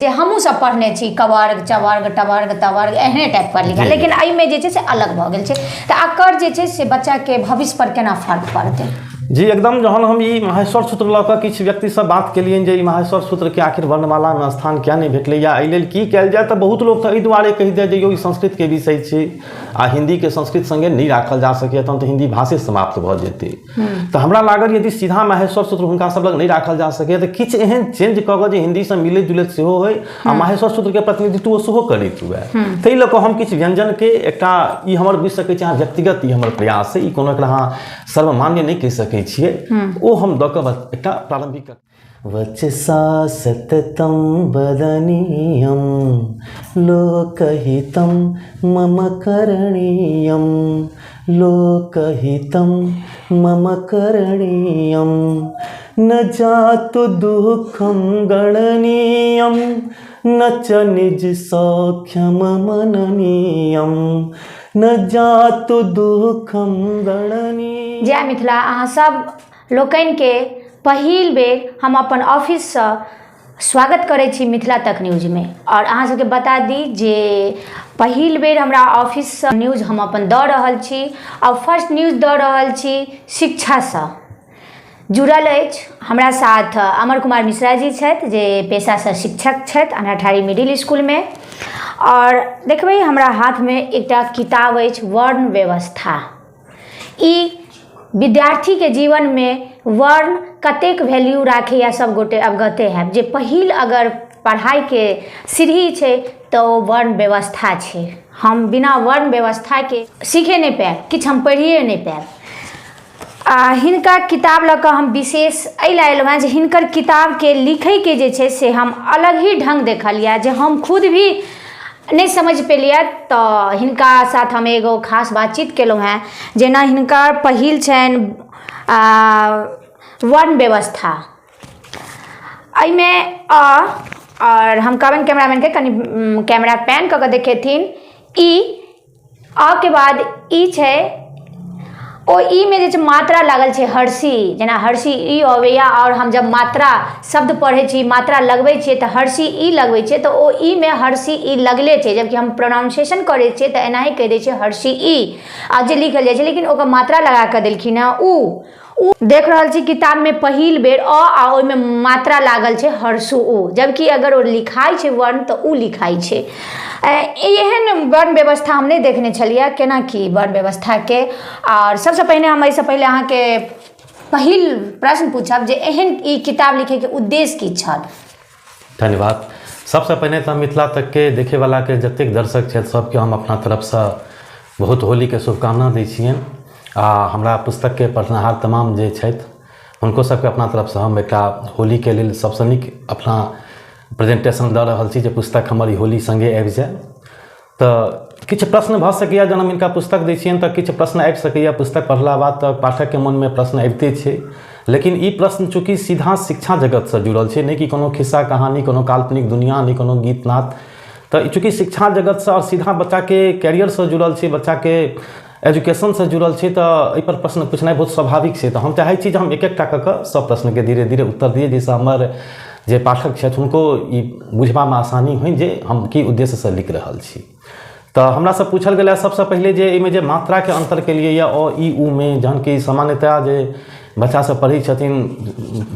जे हमहूँ सब पढ़ने छी कवर्ग चवर्ग टवर्ग तवर्ग एहने टाइप पढ़ लिखा, लेकिन एहिमे जे छै से अलग भऽ गेल छै। तऽ एकर जे छै से बच्चाके भविष्य पर केना फर्क पड़तै? जी एकदम। जहन हम ई माहेश्वर सूत्र लऽ कऽ किछु व्यक्तिसँ बात केलियनि जे ई माहेश्वर सूत्रके आखिर वर्णमालामे स्थान किया नहि भेटलै या एहि लेल की कयल जाय, तऽ बहुत लोक तऽ एहि दुआरे कहि दे जे यौ ई संस्कृतके विषय छै आ हिन्दीके संस्कृत सङ्गे नहि राखल जा सकैए, तहन तऽ हिन्दी भाषे समाप्त भऽ जेतै। तऽ हमरा लागल यदि सीधा माहेश्वर सूत्र हुनका सब लग नहि राखल जा सकैए तऽ किछु एहन चेंज कऽ कऽ जे हिन्दीसँ मिलैत जुलैत सेहो होइ आ माहेश्वर सूत्रके प्रतिनिधित्व सेहो करैत हुए। ताहि लऽ कऽ हम किछु व्यञ्जनके एकटा ई हमर बुझि सकै छी अहाँ व्यक्तिगत ई हमर प्रयास अइ, ई कोनो एकरा अहाँ सर्वमान्य नहि कहि सकै छियै, ओ हम दऽ कऽ एकटा प्रारम्भिक वचसा सततं वदनीयं लोकहितं मम करणीयं लोकहितं मम करणीयं न जातु दुःखं गणनीयं न च निज सौख्यम मननीयं न जातु दुःखं गणनीयं। जय मिथिला। अहाँ सब लोकनिके पहिल बेर हम अपन ऑफिससँ स्वागत करै छी मिथिला तक न्यूजमे। आओर अहाँ सबके बता दी जे पहिल बेर हमरा ऑफिससँ न्यूज हम अपन दऽ रहल छी आओर फर्स्ट न्यूज दऽ रहल छी शिक्षासँ जुड़ल अछि। हमरा साथ अमर कुमार मिश्रा जी छथि जे पेशासँ शिक्षक छथि अन्हरठारी मिडिल इसकुलमे। आओर देखबै हमरा हाथमे एकटा किताब अछि वर्ण व्यवस्था। ई विद्यार्थीके जीवनमे वर्ण कतेक वैल्यू राखैए सब गोटे अवगते हैब जे पहिल अगर पढ़ाइके सीढ़ी छै तऽ ओ वर्ण व्यवस्था छै। हम बिना वर्ण व्यवस्थाके सीखे नहि पायब, किछु हम पढ़िए नहि पायब। आ हिनका किताब लऽ कऽ हम विशेष एहि लए अयलहुँ हेँ जे हिनकर किताबके लिखैके जे छै से हम अलग ही ढङ्ग देखलियै जे हम खुद भी नहि समझि पेलियै। तऽ हिनका साथ हम एगो खास बातचीत केलहुँ हेँ। जेना हिनकर पहिल छनि वर्ण व्यवस्था, एहिमे अ आओर हम कहबनि कैमरामैनके कनि कैमरा पैन कऽ कऽ देखेथिन। ई अ के बाद ई छै, ओ ई मे जे छै मात्रा लागल छै हर्षी, जेना हर्षी ई अबैया। आओर हम जब मात्रा शब्द पढ़ै छी, मात्रा लगबै छियै तऽ हर्षी ई लगबै छियै, तऽ ओ ई मे हर्षी ई लगले छै। जबकि हम प्रोनाउंसिएशन करै छियै तऽ एनाही कहि दै छियै हर्षी ई आ जे लिखल जाइ छै, लेकिन ओकर मात्रा लगा कऽ देलखिन हेँ। उ उ देख रहल छी किताबमे पहिल बेर अ आ ओहिमे मात्रा लागल छै हर्षु उ, जबकि अगर ओ लिखाइ छै वर्ण तऽ उ लिखाइ छै। एहन वर्ण व्यवस्था हम नहि देखने छलियै केना की वर्ण व्यवस्थाके। आओर सबसँ पहिने हम एहिसँ पहिले अहाँके पहिल प्रश्न पूछब जे एहन ई किताब लिखैके उद्देश्य की छल? धन्यवाद। सबसँ पहिने तऽ मिथिला तकके देखैवलाके जतेक दर्शक छथि सबके हम अपना तरफसँ बहुत होलीके शुभकामना दै छियनि आ हमरा पुस्तकके पढ़निहार तमाम जे छथि हुनको सबके अपना तरफसँ हम एकटा होलीके लेल सबसँ नीक अपना प्रेजेन्टेशन दऽ रहल छी जे पुस्तक हमर ई होली सङ्गे आबि जाय। तऽ किछु प्रश्न भऽ सकैए, जहन हम हिनका पुस्तक दै छियनि तऽ किछु प्रश्न आबि सकैए। पुस्तक पढ़ला बाद तऽ पाठकके मोनमे प्रश्न अबिते छै, लेकिन ई प्रश्न चूँकि सीधा शिक्षा जगतसँ जुड़ल छै, नहि कि कोनो खिस्सा कहानी, कोनो काल्पनिक दुनिआ, नहि कोनो गीत नाद, तऽ चूँकि शिक्षा जगतसँ आओर सीधा बच्चाके कैरियरसँ जुड़ल छै, बच्चाके एजुकेशनसँ जुड़ल छै, तऽ एहिपर प्रश्न पूछनाइ बहुत स्वाभाविक छै। तऽ हम चाहै छी जे हम एक एकटा कऽ कऽ सभ प्रश्नके धीरे धीरे उत्तर दियै, जाहिसँ हमर जे पाठक छथि हुनको ई बुझबामे आसानी होइन जे हम की उद्देश्यसँ लिख रहल छी। तऽ हमरासँ पूछल गेलै सभसँ पहिले जे एहिमे जे मात्राके अन्तर केलियै यऽ अ इ उ मे, जहन कि सामान्यतया जे बच्चा सब पढ़ै छथिन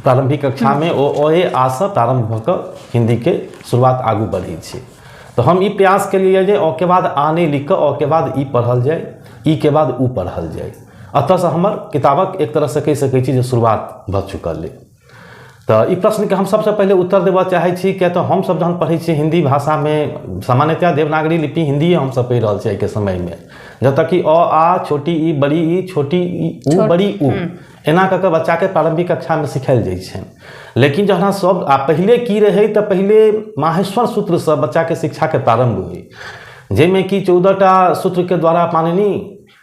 प्रारम्भिक कक्षामे ओ अ ए आ सँ प्रारम्भ भऽ कऽ हिन्दीके शुरुआत आगू बढ़ै छै। तऽ हम ई प्रयास केलियै जे अ के बाद आ नहि लिख कऽ अ के बाद ई पढ़ल जाय, ई के बाद उ पढ़ल जाय। एतऽसँ हमर किताबक एक तरहसँ कहि सकै छी जे शुरुआत भऽ चुकल अइ। तऽ ई प्रश्नके हम सबसँ पहिले उत्तर देबऽ चाहै छी, किएक तऽ हमसब जहन पढ़ै छियै हिन्दी भाषामे सामान्यतया देवनागरी लिपि हिन्दिये हमसब पढ़ि रहल छी आइके समयमे, जतऽ कि अ आ छोटी ई बड़ी ई छोटी ई उ बड़ी उ एना कऽ कऽ बच्चाके प्रारम्भिक कक्षामे सिखायल जाइ छनि। लेकिन जहन सब आ पहिले की रहै तऽ पहिले माहेश्वर सूत्रसँ बच्चाके शिक्षाके प्रारम्भ होइ, जाहिमे कि 14टा सूत्रके द्वारा पाणिनि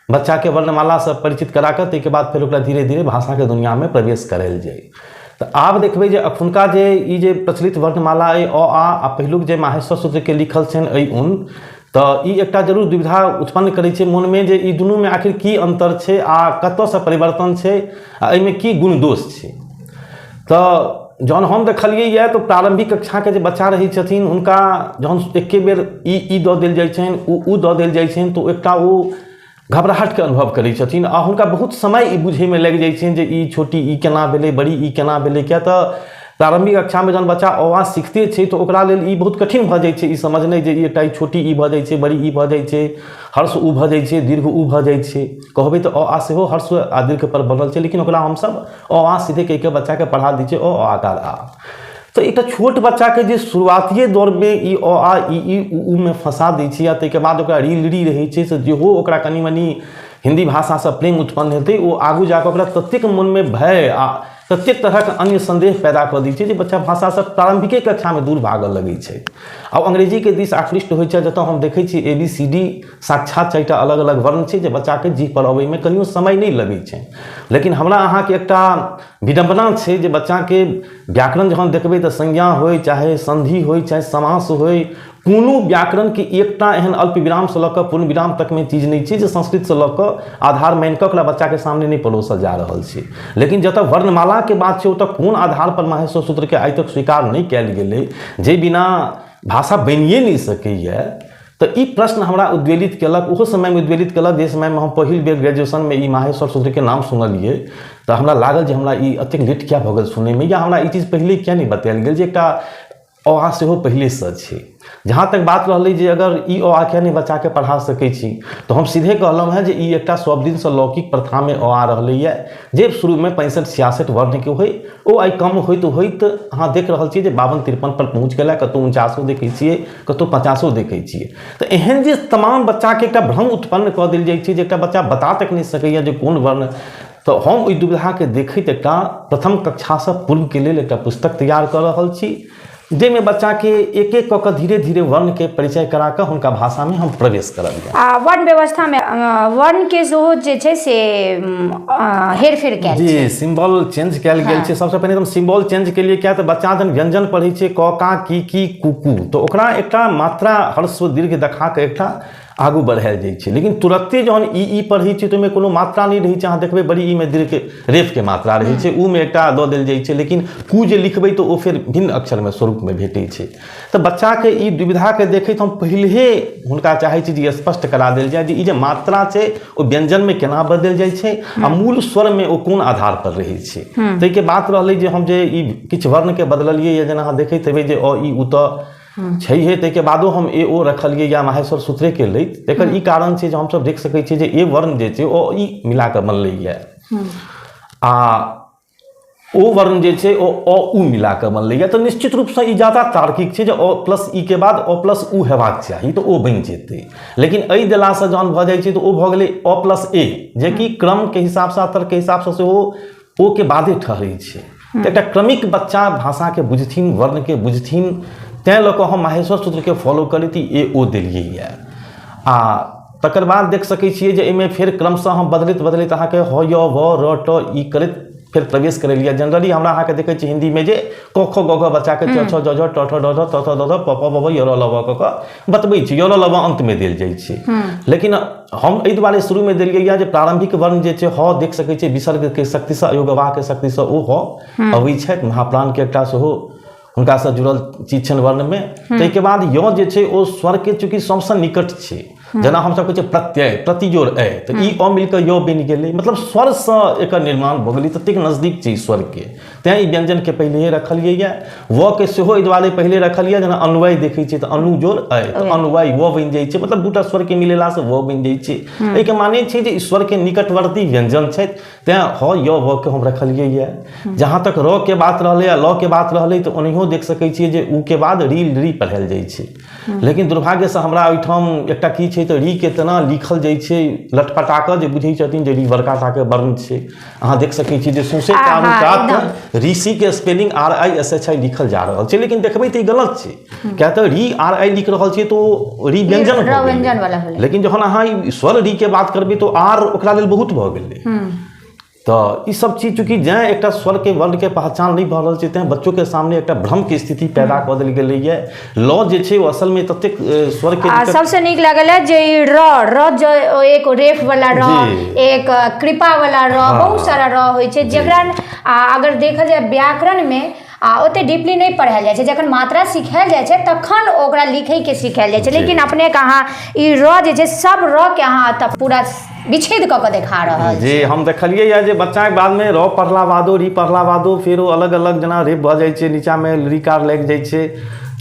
बच्चाके वर्णमालासँ परिचित करा कऽ ताहिके बाद फेर ओकरा धीरे धीरे भाषाके दुनिआँमे प्रवेश करायल जाइ। तऽ आब देखबै जे अखुनका जे ई जे प्रचलित वर्णमाला अइ अ आ आ पहिलुक जे माहेश्वर सूत्रके लिखल छनि अइ उन, तऽ ई एकटा जरूर दुविधा उत्पन्न करै छै मोनमे जे ई दुनूमे आखिर की अन्तर छै आ कतऽसँ परिवर्तन छै आ एहिमे की गुण दोष छै। तऽ जहन हम देखलियै यऽ तऽ प्रारम्भिक कक्षाके जे बच्चा रहै छथिन हुनका जहन एके बेर ई ई दऽ देल जाइ छनि उ ऊ दऽ देल जाइ छनि तऽ एकटा ओ घबराहटके अनुभव करै छथिन आ हुनका बहुत समय ई बुझैमे लागि जाइ छनि जे ई छोटी ई केना भेलै, बड़ी ई केना भेलै। किएक तऽ प्रारम्भिक कक्षामे जहन बच्चा अ आ सिखते छै तऽ ओकरा लेल ई बहुत कठिन भऽ जाइ छै ई समझनाइ जे ई एकटा ई छोटी ई भऽ जाइ छै, बड़ी ई भऽ जाइ छै, हर्ष उ भऽ जाइ छै, दीर्घ उ भऽ जाइ छै। कहबै तऽ अ आ सेहो हर्ष आ दीर्घपर बनल छै, लेकिन ओकरा हमसभ अ आ सीधे कहि कऽ बच्चाके पढ़ा दै छियै अ आकार आ। तऽ एकटा छोट बच्चाके जे शुरुआतिए दौरमे ई अ आ इ ई उ ऊ मे फँसा दै छियै आ ताहिके बाद ओकरा री ली रहै छै से जेहो ओकरा कनि मनि हिन्दी भाषासँ प्रेम उत्पन्न हेतै, ओ आगू जाकऽ ओकरा ततेक मोनमे भय आ ततेक तरहक अन्य सन्देह पैदा कऽ दै छै जे बच्चा भाषासँ प्रारम्भिके कक्षामे दूर भागऽ लगै छै आ ओ अंग्रेजीके दिस आकृष्ट होइ छै। जतऽ हम देखै छी ए बी सी डी साक्षात 4टा अलग अलग वर्ण छै जे बच्चाके जीह पर अबैमे कनियो समय नहि लगै छै। लेकिन हमरा अहाँके एकटा विडम्बना छै जे बच्चाके व्याकरण जहन देखबै तऽ संज्ञा होइ चाहे सन्धि होइ चाहे समास होइ, कोनो व्याकरणके एकटा एहन अल्प विरामसँ लऽ कऽ पूर्ण विराम तकमे चीज नहि छै जे संस्कृतसँ लऽ कऽ आधार मानि कऽ ओकरा बच्चाके सामने नहि परोसल जा रहल छै। लेकिन जतऽ वर्णमालाके बात छै ओतऽ कोन आधारपर माहेश्वर सूत्रके आइ तक स्वीकार नहि कयल गेलै, जे बिना भाषा बनिए नहि सकैए। तऽ ई प्रश्न हमरा उद्वेलित केलक, ओहो समयमे उद्वेलित केलक जे समयमे हम पहिल बेर ग्रेजुएशनमे ई माहेश्वर सूत्रके नाम सुनलियै। तऽ हमरा लागल जे हमरा ई एतेक लेट किया भऽ गेल सुनैमे, या हमरा ई चीज पहिले किया नहि बतायल गेल जे एकटा अ आ सेहो पहिलेसँ छै। जहाँ तक बात रहलै जे अगर ई अ आ किया नहि बच्चाके पढ़ा सकै छी, तऽ हम सीधे कहलहुँ हेँ जे ई एकटा सभ दिनसँ लौकिक प्रथामे अ आ रहलैए जे शुरूमे 65 66 वर्णके होइ, ओ आइ कम होइत होइत अहाँ देख रहल छियै जे 52 53 पर पहुँच गेलै, कतहु 49 देखै छियै, कतहु 50 देखै छियै। तऽ एहन जे तमाम बच्चाके एकटा भ्रम उत्पन्न कऽ देल जाइ छै जे एकटा बच्चा बता तक नहि सकैए जे कोन वर्ण। तऽ हम ओहि दुविधाके देखैत एकटा प्रथम कक्षासँ पूर्वके लेल एकटा पुस्तक तैयार कऽ रहल छी जाहिमे बच्चाके एक एक कऽ कऽ धीरे धीरे वर्णके परिचय करा कऽ हुनका भाषामे हम प्रवेश करबियै। आ वर्ण व्यवस्थामे वर्णके सेहो जे छै से हेरफेर कयल जी छै। सिम्बल चेंज कयल गेल छै। सबसँ पहिने तऽ हम सिम्बल चेंज केलियै, किया तऽ बच्चा जहन व्यंजन पढ़ै छै क का की की कु कू, तऽ ओकरा एकटा मात्रा ह्रस्व दीर्घ देखा कऽ एकटा आगू बढ़ायल जाइ छै। लेकिन तुरत्ते जहन ई ई पढ़ै छै तऽ ओहिमे कोनो मात्रा नहि रहै छै। अहाँ देखबै बड़ी ई मे दीर्घ रेफके मात्रा रहै छै, उ मे एकटा दऽ देल जाइ छै, लेकिन कु जे लिखबै तऽ ओ फेर भिन्न अक्षरमे स्वरूपमे भेटै छै। तऽ बच्चाके ई दुविधाके देखैत हम पहिलहे हुनका चाहै छी जे स्पष्ट करा देल जाय जे ई जे मात्रा छै ओ व्यञ्जनमे केना बदलि जाइ छै आ मूल स्वरमे ओ कोन आधार पर रहै छै। ताहिके बात रहलै जे हम जे ई किछु वर्णके बदललियै, जेना अहाँ देखैत हेबै जे अ ई उ तऽ छैहे, ताहिके बादो हम ए ओ रखलियै या माहेश्वर सूत्रेके लैत। एकर ई कारण छै जे हमसभ देख सकै छियै जे ए वर्ण जे छै ओ ई मिला कऽ बनलैए आ ओ वर्ण जे छै ओ अ उ मिला कऽ बनलैए, तऽ निश्चित रूपसँ ई ज्यादा तार्किक छै जे अ प्लस ई के बाद अ प्लस उ हेबाक चाही तऽ ओ बनि जेतै। लेकिन एहि देलासँ जहन भऽ जाइ छै तऽ ओ भऽ गेलै अ प्लस ए, जेकि क्रमके हिसाबसँ तर्कके हिसाबसँ सेहो ओ के बादे ठहरै छै। तऽ एकटा क्रमिक बच्चा भाषाके बुझथिन, वर्णके बुझथिन, तैँ लऽ कऽ हम माहेश्वर सूत्रके फॉलो करैत ई ए ओ देलियै यऽ। आ तकर बाद देख सकै छियै जे एहिमे फेर क्रमशः हम बदलैत बदलैत अहाँके ह य व र ट ई करैत फेर प्रवेश करेलियै। जनरली हमरा अहाँके देखै छियै हिन्दीमे जे क ख ग घ बच्चाके च छ ज झ ट ठ ड ढ त थ द ध प फ ब भ य र ल व क क बतबै छै, य र ल व अन्तमे देल जाइ छै। लेकिन हम एहि दुआरे शुरूमे देलियै यऽ जे प्रारम्भिक वर्ण जे छै ह देख सकै छियै विसर्गके शक्तिसँ अयोगवाहके शक्तिसँ ओ ह अबै छथि, महाप्राणके एकटा सेहो हुनकासँ जुड़ल चीज छनि वर्णमे। ताहिके बाद य जे छै ओ स्वरके चूँकि सबसँ निकट छै, जेना हमसब कहै छियै प्रत्यय प्रतिजोड़ अय, तऽ ई अ मिलकऽ य बनि गेलै, मतलब स्वरसँ एकर निर्माण भऽ गेलै, ततेक नजदीक छै ई स्वरके, तैँ ई व्यञ्जनके पहिलेहे रखलियै यऽ। व के सेहो एहि दुआरे पहिले रखलियै जेना अन्वय देखै छियै तऽ अनु जोड़ अय तऽ अन्वय व बनि जाइ छै, मतलब दूटा स्वरके मिलेलासँ व बनि जाइ छै। एहिके माने छै जे ई स्वरके निकटवर्ती व्यञ्जन छथि, तैँ ह य व के हम रखलियै यऽ। जहाँ तक र के बात रहलै आ ल के बात रहलै तऽ ओनाहियो देख सकै छियै जे उ के बाद री री पढ़ायल जाइ छै। लेकिन दुर्भाग्यसँ हमरा ओहिठाम एकटा की छै तऽ री के तेना लिखल जाइ छै लटपटा कऽ जे बुझै छथिन जे री बड़का टाके वर्ण छै। अहाँ देख सकै छी जे सौंसे चारू कात ऋषि के spelling R I S H I लिखल जा रहल छै, लेकिन देखबै तऽ ई गलत छै, किया तऽ री आर आई लिख रहल छियै तऽ ओ री व्यंजन भऽ गेलै, लेकिन जहन अहाँ ई स्वर री के बात करबै तऽ आर ओकरा लेल बहुत भऽ गेलै। तऽ ई सब चीज चूँकि जैं एकटा स्वरके वर्णके पहचान नहि भऽ रहल छै तैं बच्चोके सामने एकटा भ्रमके स्थिति पैदा कऽ देल गेलैए। ल जे छै ओ असलमे ततेक स्वरके आ सबसे नीक लागल है जे ई र र जो एक रेफ वाला र, एक कृपा वाला र, बहुत सारा र होइ छै जेकरा अगर देखल जाय व्याकरण में आ ओते डीपली नहि पढ़ायल जाइ छै। जखन मात्रा सिखायल जाइ छै तखन ओकरा लिखैके सिखायल जाइ छै, लेकिन अपनेके अहाँ ई र जे छै सब र के अहाँ तऽ पूरा विच्छेद कऽ कऽ देखा रहल। जी, हम देखलियै यऽ जे बच्चाके बादमे र पढ़ला बादो री पढ़ला बादो फेर ओ अलग अलग जेना रेप भऽ जाइ छै, नीचाँमे रिकार लागि जाइ छै,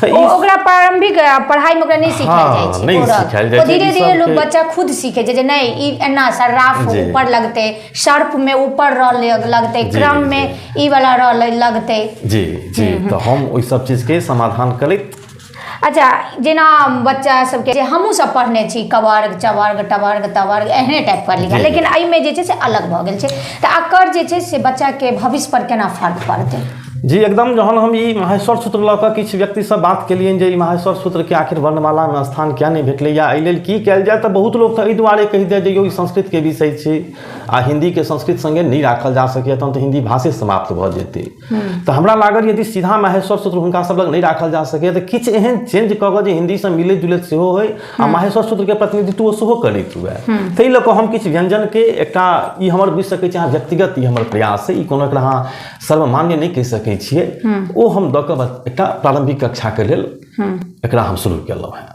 तऽ ई ओकरा प्रारंभिक पढ़ाइमे ओकरा नहि सिखायल जाइ छै, नहि सिखायल जाइ छै। धीरे धीरे लोक बच्चा खुद सीखै छै जे नहि ई एना सर्राफ ऊपर लगतै, सर्प में ऊपर र लगतै, क्रम में ई वाला र लगतै। जी जी, तऽ हम ओहि सब चीजके समाधान करैत। अच्छा, जेना बच्चा सबके जे हमहूँ सब पढ़ने छी कवर्ग चवर्ग टवर्ग तवर्ग एहने टाइप पढ़ लिखा, लेकिन एहिमे जे छै से अलग भऽ गेल छै, तऽ एकर जे छै से बच्चाके भविष्य पर केना फर्क पड़तै? जी एकदम, जहन हम ई माहेश्वर सूत्र लऽ कऽ किछु व्यक्तिसँ बात केलियनि जे ई माहेश्वर सूत्रके आखिर वर्णमालामे स्थान किया नहि भेटलै या एहि लेल की कयल जाय, तऽ बहुत लोक तऽ एहि दुआरे कहि दे जे यौ ई संस्कृतके विषय छै आ हिन्दीके संस्कृत सङ्गे नहि राखल जा सकैए, तहन तऽ हिन्दी भाषे समाप्त भऽ जेतै। तऽ हमरा लागल यदि सीधा माहेश्वर सूत्र हुनका सब लग नहि राखल जा सकैए तऽ किछु एहन चेंज कऽ कऽ जे हिन्दीसँ मिलैत जुलैत सेहो होइ आ माहेश्वर सूत्रके प्रतिनिधित्व सेहो करैत हुए, ताहि लऽ कऽ हम किछु व्यञ्जनके एकटा ई हमर बुझि सकै छी अहाँ व्यक्तिगत ई हमर प्रयास अइ, ई कोनो एकरा अहाँ सर्वमान्य नहि कहि सकै छियै, ओ हम दऽ कऽ एकटा प्रारम्भिक कक्षाके लेल एकरा हम शुरू केलहुँ हेँ।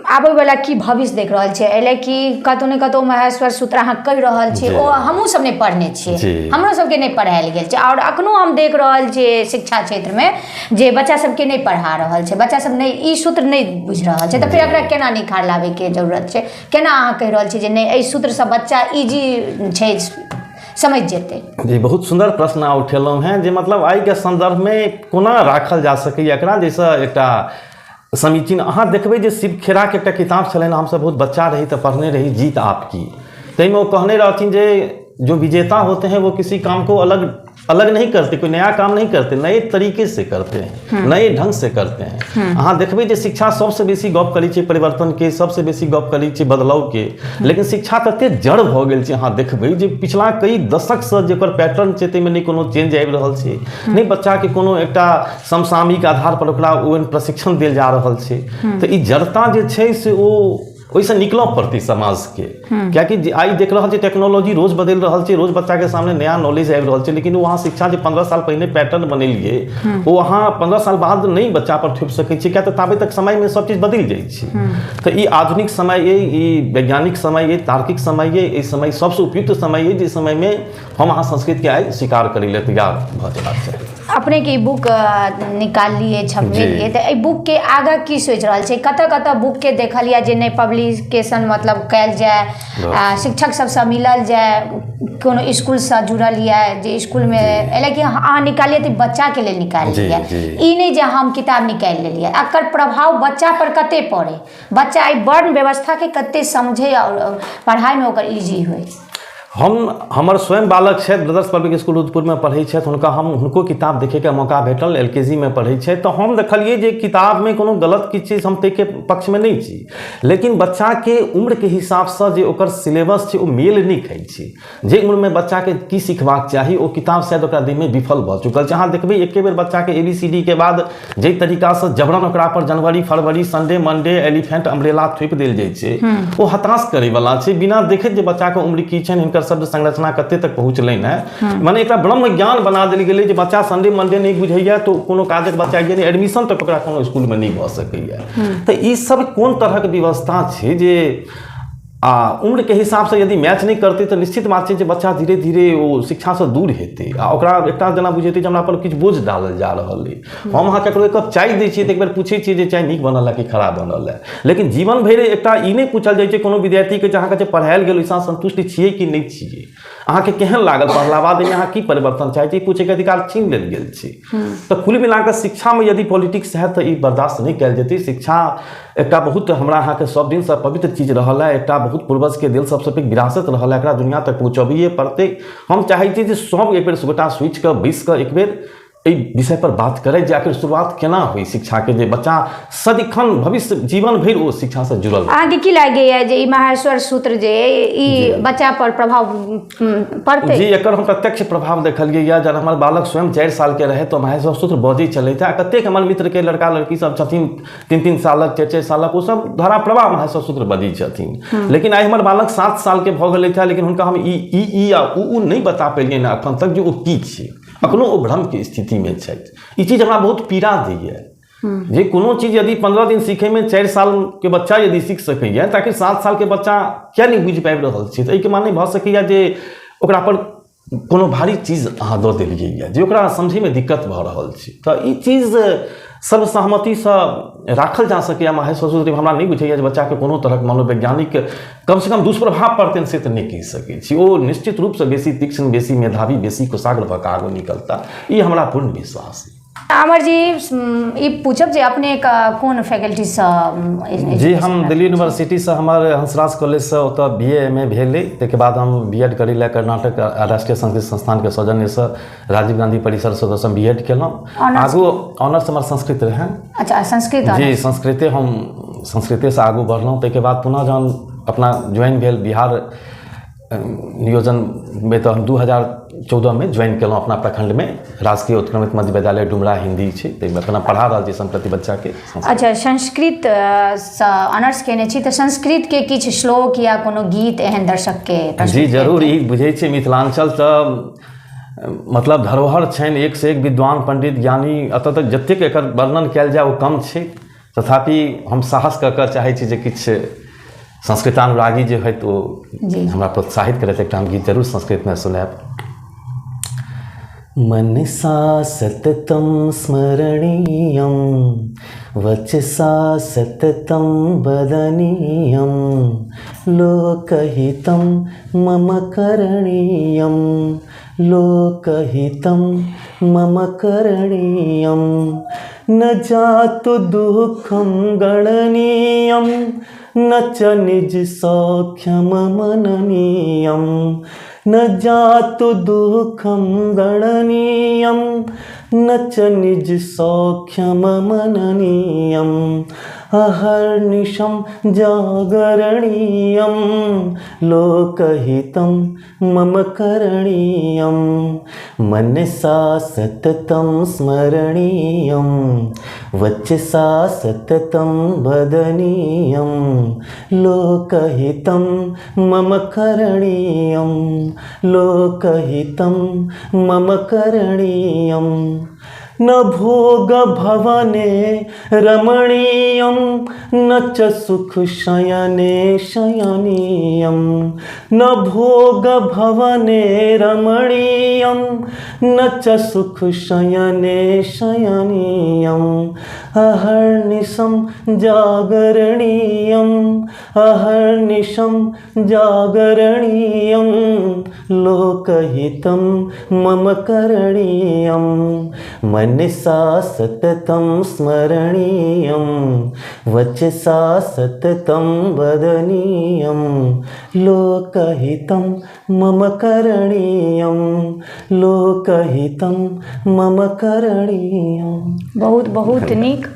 आबैवला की भविष्य देख रहल छियै एहि लए कि कतहु ने कतहु महेश्वर सूत्र अहाँ कहि रहल छियै ओ हमहूँ सब नहि पढ़ने छियै, हमरो सबके नहि पढ़ायल गेल छै, आओर अखनो हम देख रहल छियै शिक्षा क्षेत्रमे जे बच्चा सबके नहि पढ़ा रहल छै, बच्चा सब नहि ई सूत्र नहि बुझि रहल छै, तऽ फेर एकरा केना निखार लाबैके जरूरत छै? केना अहाँ कहि रहल छियै जे नहि एहि सूत्रसँ बच्चा इजी छै समझि जेतै? जी, बहुत सुन्दर प्रश्न अहाँ उठेलहुँ हेँ जे मतलब आइके सन्दर्भमे कोना राखल जा सकैए एकरा जाहिसँ एकटा समीचीन। अहाँ देखबै जे शिव खेड़ाके एकटा किताब छलनि, हमसब बहुत बच्चा रही तऽ पढ़ने रही, जीत आपकी, ताहिमे ओ कहने रहथिन जे जो विजेता होते हैं वो किसी काम को अलग अलग नहीं करते, कोई नया काम नहीं करते, नए तरीके से करते हैं, नए ढंग से करते हैं। अहाँ देखबै जे शिक्षा सबसँ बेसी गप करै छै परिवर्तनके, सबसँ बेसी गप करै छै बदलावके, लेकिन शिक्षा तते जड़ भऽ गेल छै, अहाँ देखबै जे पिछला कई दशकसँ जे ओकर पैटर्न छै ताहिमे नहि कोनो चेंज आबि रहल छै, नहि बच्चाके कोनो एकटा समसामयिक आधार पर ओकरा ओहन प्रशिक्षण देल जा रहल छै। तऽ ई जड़ता जे छै से ओ ओहिसँ निकलऽ पड़तै समाजके, कियाकि आइ देख रहल छै टेक्नोलॉजी रोज बदलि रहल छै, रोज बच्चाके सामने नया नॉलेज आबि रहल छै, लेकिन ओ अहाँ शिक्षा जे 15 साल पहिने पैटर्न बनेलियै ओ अहाँ 15 साल बाद नहि बच्चा पर थोपि सकै छियै, किया तऽ ताबे तक समयमे सब चीज बदलि जाइ छै। तऽ ई आधुनिक समय अइ, ई वैज्ञानिक समय अइ, तार्किक समय अइ, एहि समय सबसँ उपयुक्त समय अइ जे समयमे हम अहाँ संस्कृतके आइ स्वीकार करै लए तैयार भऽ जेबाक चाही। अपनेके ई बुक निकाललियै, छपबेलियै, तऽ एहि बुकके आगाँ की सोचि रहल छै? कतऽ कतऽ बुकके देखलियै जे नहि पब्लिकेशन मतलब कयल जाय, शिक्षक सबसँ मिलल जाय, कोनो इसकुलसँ जुड़ल यऽ जे इसकुलमे एहि लए कि अहाँ निकाललियै तऽ बच्चाके लेल निकाललियै, ई नहि जे हम किताब निकालि लेलियै। एकर प्रभाव बच्चा पर कते पड़ै, बच्चा एहि वर्ण व्यवस्थाके कते समझै आओर पढ़ाइमे ओकर इजी होइ? हम हमर स्वयं बालक छथि, ब्रदर्स पब्लिक स्कूल रुद्रपुरमे पढ़ै छथि, हुनका हम हुनको किताब देखैके मौका भेटल, एल के जी मे पढ़ै छथि, तऽ हम देखलियै जे किताबमे कोनो गलत किछु छै हम ताहिके पक्षमे नहि छी, लेकिन बच्चाके उम्रके हिसाबसँ जे ओकर सिलेबस छै ओ मेल नहि खाइ छै। जे उम्रमे बच्चाके की सिखबाक चाही ओ किताब शायद ओकरा दैमे विफल भऽ चुकल छै। अहाँ देखबै एके बेर बच्चाके ए बी सी डी के बाद जाहि तरीकासँ जबरन ओकरा पर जनवरी फरवरी संडे मंडे एलिफेंट अम्ब्रेला थोपि देल जाइ छै ओ हताश करैवला छै, बिना देखैत जे बच्चाके उम्र की छनि, हिनकर शब्द संरचना कते तक पहुँचलनि हेँ, मने एकरा ब्रह्म ज्ञान बना देल गेलै जे बच्चा संडे मंडे नहि बुझैया तऽ कोनो काजक बच्चा गेलै, एडमिशन तक ओकरा कोनो स्कूलमे नहि भऽ सकैया। तऽ ई सब कोन तरहक व्यवस्था छै जे आ उम्रके हिसाबसँ यदि मैच नहि करतै तऽ निश्चित बात छै जे बच्चा धीरे धीरे ओ शिक्षासँ दूर हेतै आ ओकरा एकटा जेना बुझेतै जे हमरा पर किछु बोझ डालल जा रहल अइ। हम अहाँ ककरो एक कप चाय दै छियै तऽ एक बेर पूछै छियै जे चाय नीक बनल है कि खराब बनल है, लेकिन जीवन भरि एकटा ई नहि पूछल जाइ छै कोनो विद्यार्थीके जे अहाँके जे पढ़ायल गेल ओहिसँ अहाँ सन्तुष्ट छियै कि नहि छियै, अहाँके केहन लागल पढ़ला बाद, एहिमे अहाँ की परिवर्तन चाहै छी, पूछैके अधिकार छीन लेल गेल छै। तऽ कुल मिलाकऽ शिक्षामे यदि पॉलिटिक्स हैत तऽ ई बर्दाश्त नहि कयल जेतै। शिक्षा एकटा बहुत हमरा अहाँके सब दिनसँ पवित्र चीज रहल है, एकटा बहुत पूर्वजके देल सबसँ पैघ विरासत रहल है, एकरा दुनिया तक पहुँचबैए पड़तै। हम चाहै छी जे सब एक बेर गोटा सोचि कऽ बैसि कऽ एक बेर एहि विषय पर बात करै जे आखिर शुरुआत केना होइ शिक्षाके, जे बच्चा सदिखन भविष्य जीवन भरि ओ शिक्षासँ जुड़ल रहै। अहाँके की लागैए जे ई माहेश्वर सूत्र जे ई बच्चा पर प्रभाव पड़तै? जी, एकर हम प्रत्यक्ष प्रभाव देखलियै यऽ। जब हमर बालक स्वयं 4 सालके रहै तऽ माहेश्वर सूत्र बजै छलथि आ कतेक हमर मित्रके लड़का लड़की सब छथिन 3-3 सालक 4-4 सालक, ओ सब धारा प्रवाह माहेश्वर सूत्र बजै छथिन। लेकिन आइ हमर बालक 7 सालके भऽ गेलथि हँ, लेकिन हुनका हम ई ई ई आ उ उ नहि बता पेलियनि एखन तक जे ओ की छै। अखनो ओ भ्रमके स्थितिमे छथि। ई चीज हमरा बहुत पीड़ा दैए जे कोनो चीज यदि 15 दिन सीखैमे 4 सालके बच्चा यदि सीख सकैए ताकि 7 सालके बच्चा किया नहि बुझि पाबि रहल छै। तऽ एहिके माने भऽ सकैए जे ओकरा पर कोनो भारी चीज अहाँ दऽ देलियैए जे ओकरा समझैमे दिक्कत भऽ रहल छै। तऽ ई चीज सर्वसहमतिसँ राखल जा सकैए महेश्वर सूत्र। हमरा नहि बुझैए जे बच्चाके कोनो तरहक मनोवैज्ञानिक कमसँ कम दुष्प्रभाव पड़तनि, से तऽ नहि कहि सकै छी। ओ निश्चित रूपसँ बेसी तीक्ष्ण, बेसी मेधावी, बेसी कुशाग्र भऽ कऽ आगू निकलता, ई हमरा पूर्ण विश्वास अइ। अमर जी, ई पूछब जे अपने कोन फैकल्टीसँ? जी, हम दिल्ली यूनिवर्सिटीसँ, हमर हंसराज कॉलेजसँ ओतऽ बी ए एम ए भेल अइ। ताहिके बाद हम बी एड करै लए कर्नाटक राष्ट्रीय संस्कृत संस्थानके सौजन्यसँ राजीव गांधी परिसरसँ ओतऽसँ बी एड केलहुँ। आगू ऑनर्स हमर संस्कृत रहै। अच्छा, संस्कृत। जी, संस्कृते। हम संस्कृतेसँ आगू बढ़लहुँ। ताहिके बाद पुनः जहन अपना ज्वाइन भेल बिहार नियोजनमे तऽ हम 2014मे ज्वाइन केलहुँ अपना प्रखण्डमे राजकीय उत्क्रमित मध्य विद्यालय डुमरा, हिन्दी छै, ताहिमे अपना पढ़ा रहल छी सम्प्रति बच्चाके। अच्छा, संस्कृत सँ ऑनर्स केने छी तऽ संस्कृतके किछु श्लोक या कोनो गीत एहन दर्शकके? जी जरूर। ई बुझै छियै मिथिलाञ्चल तऽ मतलब धरोहर छनि, एक से एक विद्वान पंडित ज्ञानी, एतऽ तक जतेक एकर वर्णन कयल जाय ओ कम छै। तथापि हम साहस कऽ कऽ चाहै छी जे किछु संस्कृतानुरागी जे होथि ओ हमरा प्रोत्साहित करैत एकटा हम गीत जरूर संस्कृतमे सुनायब। मनसा सततं स्मरणीयं वचसा सततं वदनीयं लोकहितं मम करणीयं लोकहितं मम करणीयं न जातु दुःखं गणनीयं न च निज सौख्यम मननीयं न जातु दुःखं गणनीयं न च निज सौख्यम मननीयं अहर्निशं जागरणीयं लोकहितं मम करणीयं मनसा सततं स्मरणीयं वचसा सततं वदनीयं लोकहितं मम करणीयं लोकहितं मम करणीयं न भोग भवने रमणीयं न च सुख शयने शयनीयं न भोग भवने रमणीयं न च सुख शयने शयनीयं अहर्निशं जागरणीयं अहर्निशं जागरणीयं लोकहितं मम करणीयं मनसा सततं स्मरणीयं वचसा सततं वदनीयं लोकहितं मम करणीयं लोकहितं मम करणीयं। बहुत बहुत नीक।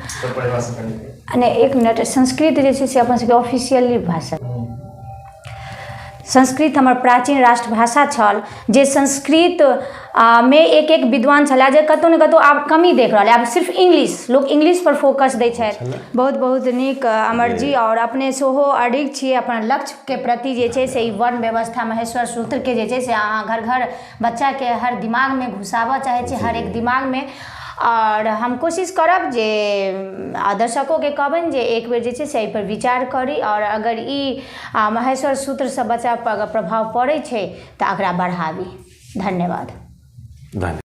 नहि, एक मिनट। संस्कृत जे छै से अपन सबके ऑफिशियली भाषा, संस्कृत हमर प्राचीन राष्ट्रभाषा छल, जे संस्कृत मे एक एक विद्वान छलाह जे कतहु ने कतहु आब कमी देख रहल। आब सिर्फ इंग्लिश, लोक इंग्लिश पर फोकस दै छथि। बहुत बहुत नीक अमर जी। आओर अपने सेहो अडिग छियै अपन लक्ष्यके प्रति, जे छै से ई वर्ण व्यवस्था महेश्वर सूत्रके जे छै से अहाँ घर घर बच्चाके हर दिमागमे घुसाबऽ चाहै छी, हर एक दिमागमे। आओर हम कोशिश करब जे दर्शकोके कहबनि जे एक बेर जे छै से एहिपर विचार करी, आओर अगर ई महेश्वर सूत्रसँ बच्चापर अगर प्रभाव पड़ै छै तऽ एकरा बढ़ाबी। धन्यवाद। धन्यवाद।